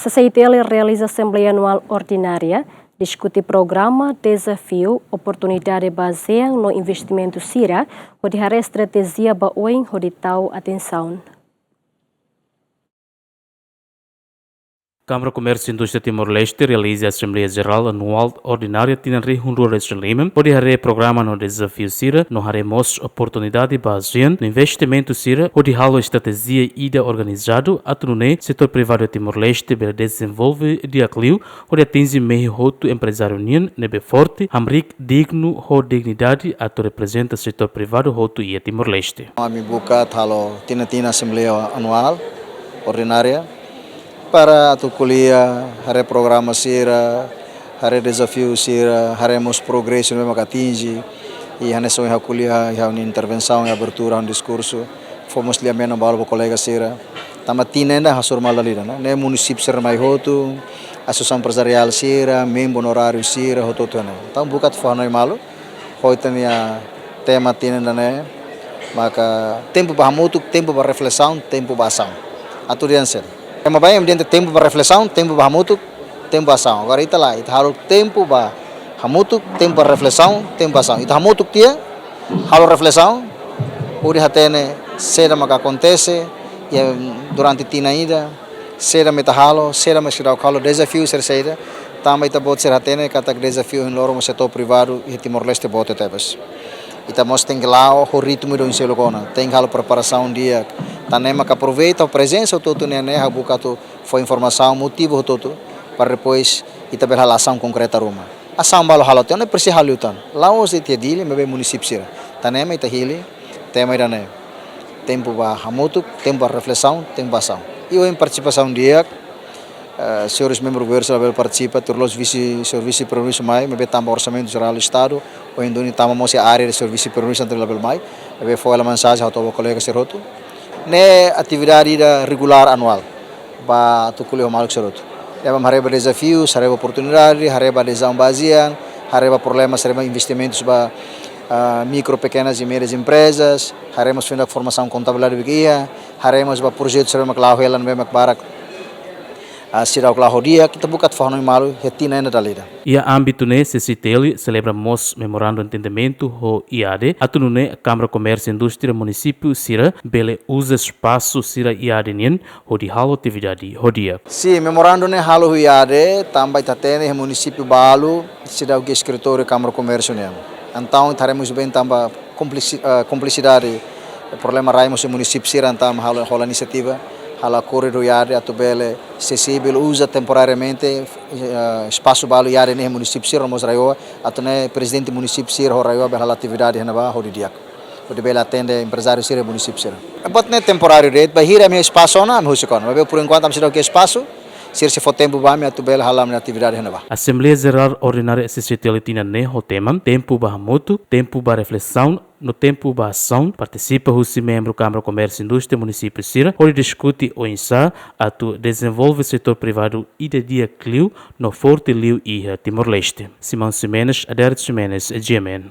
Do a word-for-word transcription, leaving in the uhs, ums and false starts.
CCI-T L realiza Asembleia Anuál Ordinária, diskute programa, dezafiu, oportunidade ba ASEAN no investimentu sira, hodi haree estratéjia ba oin hodi tau atensaun. Kámara Komérsiu Indústria Timor-Leste realiza Asembleia Jerál Anuál Ordinária tinan rihun rua resin lima, hodi haree programa no dezafiu sira, no haree mós oportunidade ba ASEAN no investimentu sira, hodi halo estratéjia ida organizadu, atu nune'e setór privadu Timor-Leste bele dezenvolve di'ak liu, hodi atinje mehi hotu emprezáriu nian ne'ebé forte, hamriik, dignu ho dignidade atu reprezenta setór privadu hotu iha Timor-Leste. Ami buka atu halo tinan-tinan Asembleia Anuál Ordinária para atu ko'alia, haree programa sira, haree dezafiu sira, haree mós progresu ne'ebé maka atinje, i hanesan ohin ha'u ko'alia iha ha'u-nia intervensaun, iha abertura, ha'u-nia diskursu, fó mós lia-menon balu ba kolega sira. Tanba tinan ida hasoru malu dala ida, ne'e? Ne'e munisípiu sira mai hotu, asosiasaun emprezariál sira, membru onoráriu sira, hotu-hotu ne'e. Entaun, buka atu fó hanoin malu, ho ita-nia tema tinan ida-ne'e, maka tempu ba hamutuk, tempu ba reflesaun, tempu ba asaun. Atu dehan saida? Tema ba ema dehan tempu ba reflesaun, tempu ba hamutuk, tempu ba asaun. Agora ita lae, ita halo tempu ba hamutuk, tempu ba reflesaun, tempu ba asaun. Ita hamutuk tiha, halo reflesaun, hodi hatene saida maka akontese iha durante tinan ida, saida mak ita halo, saida mak seidauk halo, dezafiu sira saida, tanba ita-boot sira hatene katak dezafiu ohin loron mós setór privadu iha Timor-Leste boot tebes. Ita mós tenke la'o ho ritmu ida oin seluk ona, tenke halo preparasaun di'ak. Tan ne'e maka aproveita prezensa hotu-hotu nian ne'e, ha'u buka atu fó informasaun, motiva hotu-hotu, para depois ita bele halo asaun konkreta ruma. Asaun balu halo tiha ona, presiza halo liután. La'ós de'it iha Dili, maibé munisípiu sira. Tan ne'e mak ita hili tema ida-ne'e. Tempu ba hamutuk, tempu ba reflesaun, tempu ba asaun. I ohin partisipasaun di'ak, eh, señores membru governu sira labele partisipa, tuir loloos vise, señór vise-primeiru-ministru mai, maibé tanba orsamentu jerál Estadu, ohin duni tanba mós iha área de señór vise-primeiru-ministru entaun labele mai, maibé fó hela mensajen ha'u hato'o ba kolega sira hotu. Ne'e atividade ida regulár anuál, ba atu ko'alia ho maluk sira hotu. Ema haree ba dezafiu, haree ba oportunidade, haree ba adezaun ba ASEAN, haree ba problema, haree ba investimentus ba, ah, mikro, pekenas i médias emprezas, haree mós finda formasaun kontabilidade ne'ebé iha, haree mós ba projetu sira mak la'o hela ne'ebé mak barak, ah, seidauk la'o di'ak, ita buka atu fó hanoin malu iha tinan ida dala ida. Iha ámbitu ne'e, CCI-T L selebra mós memorandu entendimentu ho IADE, atu nune'e Kámara Komérsiu Indústria munisípiu sira bele uza espasu sira IADE nian hodi halo atividade ho di'ak. Sin, memorandu ne'e halo ho IADE, tanba ita hatene iha munisípiu balu seidauk iha eskritóriu Kámara Komérsiu nian. Entaun, ita haree mós bem tanba komplisi-, eh, komplisidade, problema rai mós iha munisípiu sira, entaun halo, hola inisiativa, halo akórdu ho IADE atu bele sesei bele uza temporariamente, eh, espasu balu IADE ne'e iha munisípiu sira, no mós RAEOA, atu nune'e prezidente munisípiu sira ho RAEOA bele halo atividade iha ne'ebá ho di'ak, hodi bele atende emprezáriu sira, munisípiu sira. Buat ne'e temporáriu de'it, bainhira ami iha espasu ona, ami husik ona. Maibé por enkuantu ami seidauk iha espasu, sira sei fó tempu ba ami atu bele halo ami-nia atividade iha ne'ebá. Asembleia Jerál Ordinária CCI-T L tinan ne'e ho tema, tempu ba hamutuk, tempu ba reflesaun, no tempu ba asaun, partisipa husi membru Kámara Komérsiu Indústria munisípiu sira, hodi diskute oinsá atu dezenvolve setór privadu ida di'ak liu no forte liu iha Timor-Leste. Simão Ximenes, Adérito Ximenes, GMN.